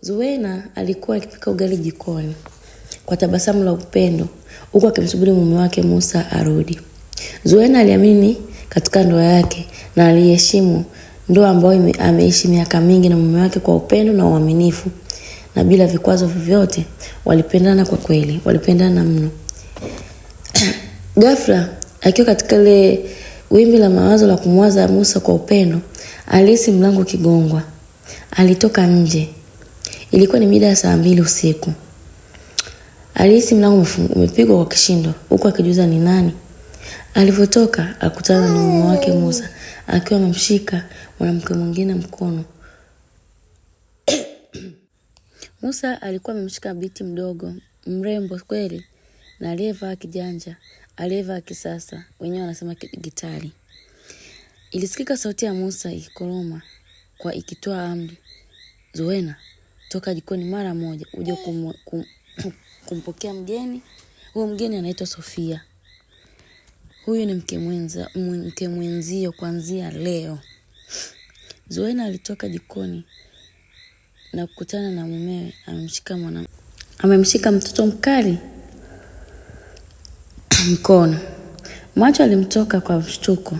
Zuena alikuwa akipika ugali jikoni kwa tabasamu la upendo huku akimsubiri mume wake Musa arudi. Zuena aliamini katika ndoa yake na aliheshimu ndoa ambayo ameishi miaka mingi na mume wake kwa upendo na uaminifu na bila vikwazo vyovyote. Walipendana kwa kweli, walipendana mno. Ghafla akiwa katika ile wimbi la mawazo la kumwaza Musa kwa upendo, alihisi mlango ukigongwa. Alitoka nje. Ilikuwa ni mida ya 2:00 usiku. Alihisi mlango umepigwa kwa kishindo, huku akijiuliza ni nani. Alivyotoka akutana na mume wake Musa akiwa amemshika mwanamke mwingine mkono. Musa alikuwa amemshika binti mdogo, mrembo kweli, na aliyevaa kijanja, aliyevaa kisasa, wenyewe wanasema kidigitali. Ilisikika sauti ya Musa ikikoroma kwa ikitoa amri, Zuena, toka jikoni mara moja uje kumpokea mgeni. Huyo mgeni anaitwa Sofia. Huyu ni mke mwenzio kuanzia leo. Zuena alitoka jikoni na kukutana na mumewe amemshika mtoto mkali mkono. Macho alimtoka kwa mshtuko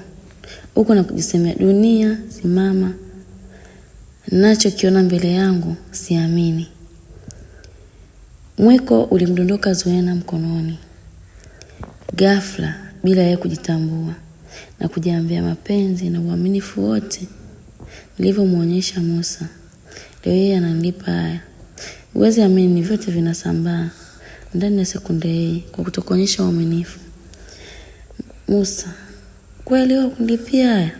huku na kujisemea, dunia simama, nachokiona mbele yangu siamini. Mwiko ulimdondoka Zuena mkononi ghafla bila yeye kujitambua na kujiambia, mapenzi na uaminifu wote nilivyomuonyesha Musa, leo yeye ananilipa haya. Huwezi amini, vyote vinasambaa ndani ya sekunde hii kwa kutokuonyesha uaminifu. Musa, kweli wewe kunilipia haya?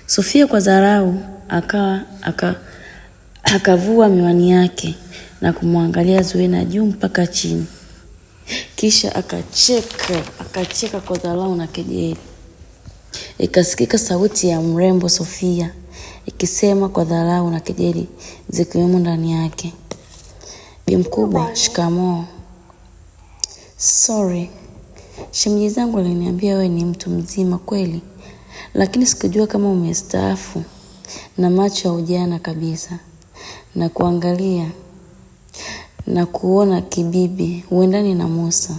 Sofia kwa dharau akavua miwani yake na kumwangalia Zuena juu mpaka chini. Kisha akacheka kwa dharau na kejeli. Ikasikika sauti ya mrembo Sofia ikisema kwa dharau na kejeli zikiwemo ndani yake, Bi mkubwa, shikamoo. Sorry, shemeji zangu aliniambia wewe ni mtu mzima kweli, lakini sikujua kama umestaafu na macho ya ujana kabisa, na kuangalia na kuona kibibi huendani na Musa.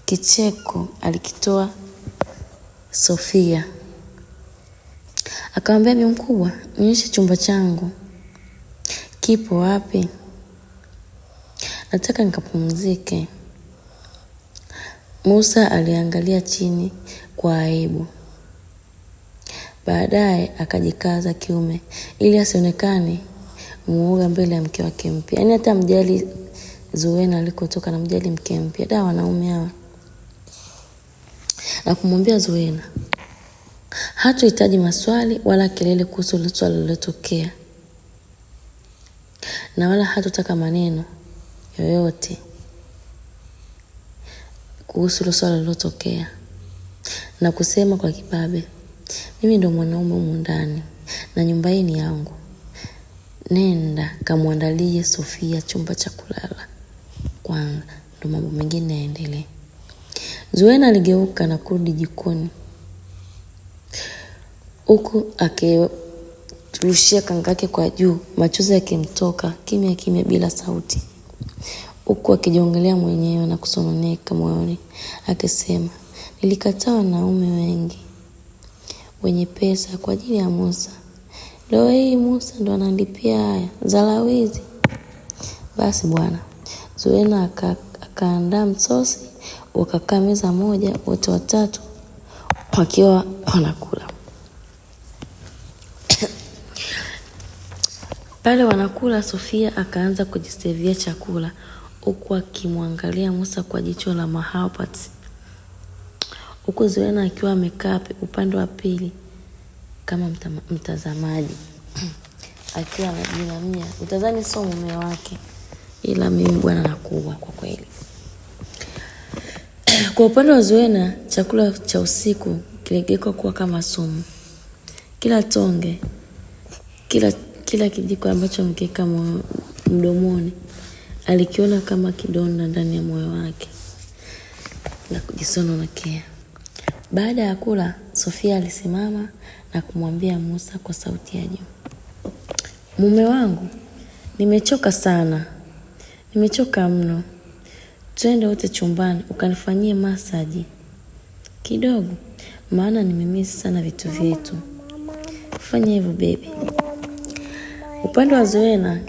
Kicheko alikitoa Sofia. Akamwambia, bi mkubwa, nionyeshe chumba changu. Kipo wapi? Nataka nikapumzike. Musa aliangalia chini kwa aibu. Baadaye akajikaza kiume ili asionekane muoga mbele ya mke wake mpya. Yaani hata mjali Zuena alikotoka na mjali mke mpya. Da, wanaume hawa. Na kumwambia Zuena, hatuhitaji maswali wala kelele kuhusu swala lililotokea, na wala hatutaka maneno yoyote kuhusu swala lililotokea, na kusema kwa kibabe, mimi ndo mwanaume humu ndani na nyumba hii ni yangu. Nenda kamwandalie Sofia chumba cha kulala kwanza, ndo mambo mengine yaendelee. Zuena aligeuka na kurudi jikoni huku akirushia kanga yake kwa juu, machozi yakimtoka kimya kimya bila sauti, huku akijiongelea mwenyewe na kusononeka moyoni akisema, nilikataa wanaume wengi wenye pesa kwa ajili ya Musa. Leo hii Musa ndo ananilipia haya zalawizi. Basi bwana. Zuena akaandaa msosi, wakakaa meza moja wote watatu wakiwa wanakula. Pale wanakula, Sofia akaanza kujisevia chakula huku akimwangalia Musa kwa jicho la mahaba, huku Zuena akiwa amekaa upande wa pili kama mtazamaji akiwa anajinamia, utadhani sio mume wake, ila mimi bwana nakuwa kwa kweli. Kwa upande wa Zuena, chakula cha usiku kiligeuka kuwa kama sumu. Kila tonge, kila kijiko ambacho mkeka mdomoni alikiona kama kidonda ndani ya moyo wake na kujisononekea. Baada ya kula, Sofia alisimama na kumwambia Musa kwa sauti ya juu, mume wangu, Nimechoka sana, nimechoka mno. Twende wote chumbani ukanifanyie masaji kidogo, maana nimemisi sana vitu vyetu. Fanya hivyo baby. Upande wa Zuena